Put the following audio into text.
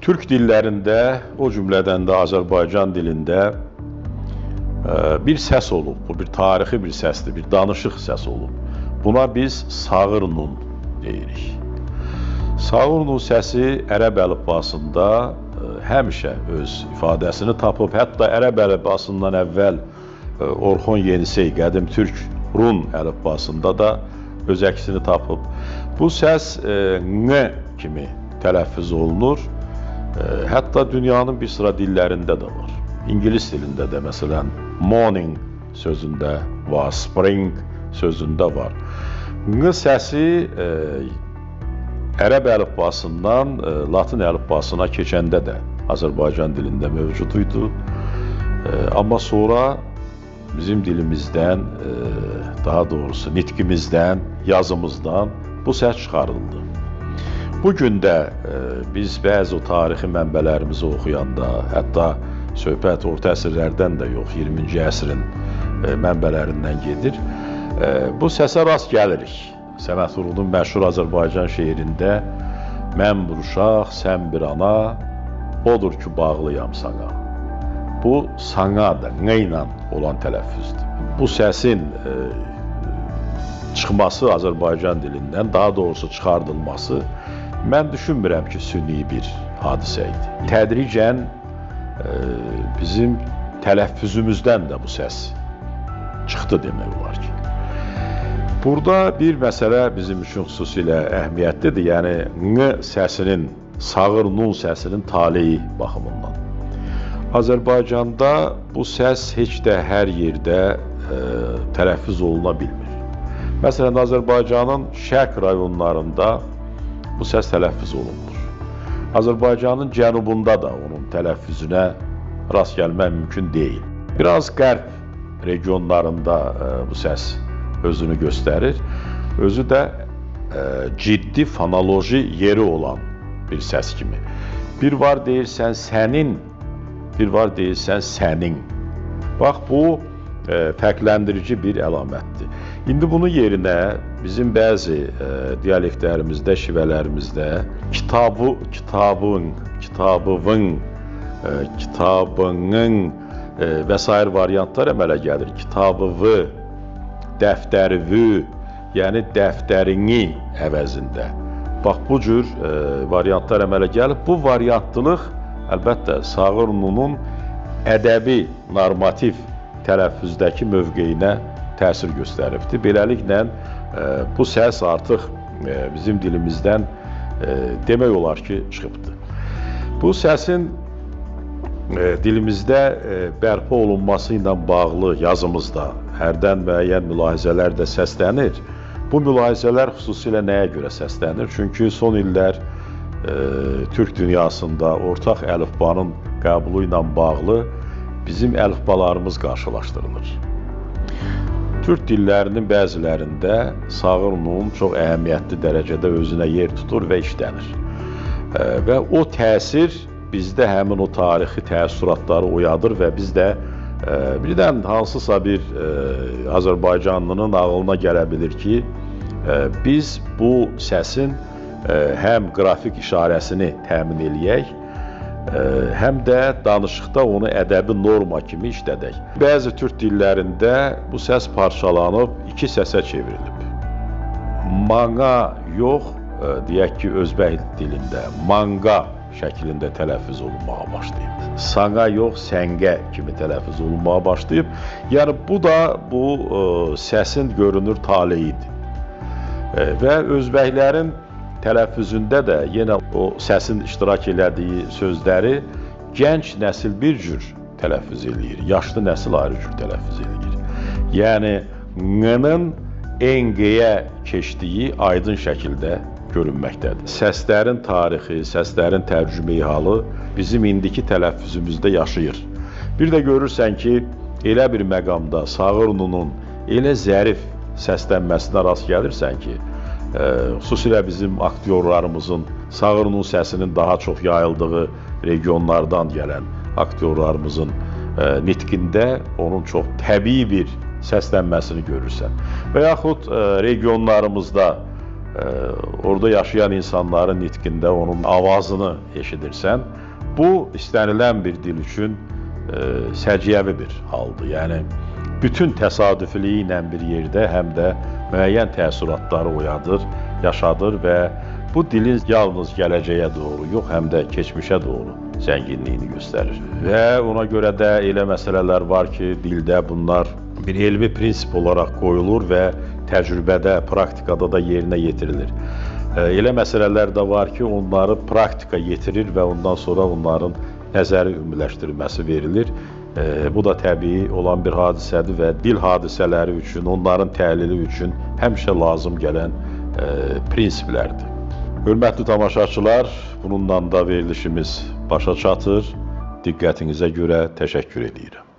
Türk dillərində, o cümlədən də Azərbaycan dilində bir səs olub. Bu bir tarixi bir səsdir, bir danışıq səs olub. Buna biz sağır nun deyirik. Sağır nun səsi ərəb əlifbasında həmişə öz ifadəsini tapıb. Hətta ərəb əlifbasından əvvəl Orxon Yenisey qədim türk run əlifbasında da öz əksini tapıb. Bu səs N kimi tələffüz olunur. Hətta dünyanın bir sıra dillərində də var. İngilis dilində də məsələn morning sözündə var, spring sözündə var. N səsi ərəb əlifbasından latın əlifbasına keçəndə də Azərbaycan dilində mövcud idi. Amma sonra bizim dilimizdən, daha doğrusu nitqimizdən, yazımızdan bu səs çıxarıldı. Bu gün də biz bəzi o tarixi mənbələrimizi oxuyanda, hətta söhbət orta əsrlərdən də yox, 20-ci əsrin mənbələrindən gedir, bu səsə rast gəlirik. Səməd Vurğunun məşhur Azərbaycan şeirində "Mən bir uşaq, sən bir ana, odur ki bağlıyam sana." Bu sana da, N ilə olan tələffüzdür. Bu səsin çıxması Azərbaycan dilindən, daha doğrusu çıxardılması, mən düşünmürəm ki, süni bir hadisə idi. Tədricən bizim tələffüzümüzdən də bu səs çıxdı demək olar ki. Burada bir məsələ bizim üçün xüsusilə əhəmiyyətlidir, yəni N səsinin, sağır nun səsinin taleyi baxımından. Azərbaycanda bu səs heç də hər yerdə tələffüz oluna bilmir. Məsələn, Azərbaycanın şərq rayonlarında bu səs tələffüz olunmur. Azərbaycanın cənubunda da onun tələffüzünə rast gəlmək mümkün deyil. Biraz qərb regionlarında bu səs özünü göstərir. Özü də ciddi fonoloji yeri olan bir səs kimi. Bir var deyirsən sənin, bir var deyirsən sənin. Bax, bu fərqləndirici bir əlamətdir. İndi bunun yerinə bizim bəzi dialektlərimizdə, şivələrimizdə kitabı, kitabın, kitabıvın, kitabının və sair variantlar əmələ gəlir. Kitabıvı, dəftərivü, yəni dəftərini əvəzində. Bax, bu cür variantlar əmələ gəlib. Bu variantlılıq əlbəttə sağır nunun ədəbi, normativ tələffüzdəki mövqeyinə təsir göstəribdir. Beləliklə, bu səs artıq bizim dilimizdən demək olar ki, çıxıbdır. Bu səsin dilimizdə bərpa olunması ilə bağlı yazımızda hərdən müəyyən mülahizələr də səslənir. Bu mülahizələr xüsusilə nəyə görə səslənir? Çünki son illər Türk dünyasında ortaq əlifbanın qəbulu ilə bağlı bizim əlifbalarımız qarşılaşdırılır. Türk dillərinin bəzilərində sağır nun çox əhəmiyyətli dərəcədə özünə yer tutur və işlənir. Və o təsir bizdə həmin o tarixi təəssüratları oyadır və biz də birdən hansısa bir Azərbaycanlının ağlına gələ bilir ki, biz bu səsin həm qrafik işarəsini təmin eləyək, həm də danışıqda onu ədəbi norma kimi işlədək. Bəzi türk dillərində bu səs parçalanıb, iki səsə çevrilib. Maña yox, deyək ki, özbək dilində manga şəklində tələffüz olunmağa başlayıb. Sana yox, səngə kimi tələffüz olunmağa başlayıb. Yəni, bu da bu səsin görünür taleyidir. Və özbəklərin tələffüzündə də yenə o səsin iştirak elədiyi sözləri gənc nəsil bir cür tələffüz eləyir, yaşlı nəsil ayrı cür tələffüz eləyir. Yəni, N-nin NG-yə keçdiyi aydın şəkildə görünməkdədir. Səslərin tarixi, səslərin tərcümeyi halı bizim indiki tələffüzümüzdə yaşayır. Bir də görürsən ki, elə bir məqamda sağır nunun elə zərif səslənməsinə rast gəlirsən ki, xüsusilə bizim aktyorlarımızın sağır nun səsinin daha çox yayıldığı regionlardan gələn aktyorlarımızın nitqində onun çox təbii bir səslənməsini görürsən. Və yaxud regionlarımızda orada yaşayan insanların nitqində onun avazını eşidirsən. Bu, istənilən bir dil üçün səciyyəvi bir haldır. Yəni, bütün təsadüfiliyi ilə bir yerdə həm də müəyyən təəssüratları oyadır, yaşadır və bu dilin yalnız gələcəyə doğru yox, həm də keçmişə doğru zənginliyini göstərir. Və ona görə də elə məsələlər var ki, dildə bunlar bir elmi prinsip olaraq qoyulur və təcrübədə, praktikada da yerinə yetirilir. Elə məsələlər də var ki, onları praktika yetirir və ondan sonra onların nəzəri ümumiləşdirilməsi verilir. Bu da təbii olan bir hadisədir və dil hadisələri üçün, onların təhlili üçün həmişə lazım gələn prinsiplərdir. Hörmətli tamaşaçılar, bununla da verilişimiz başa çatır. Diqqətinizə görə təşəkkür edirəm.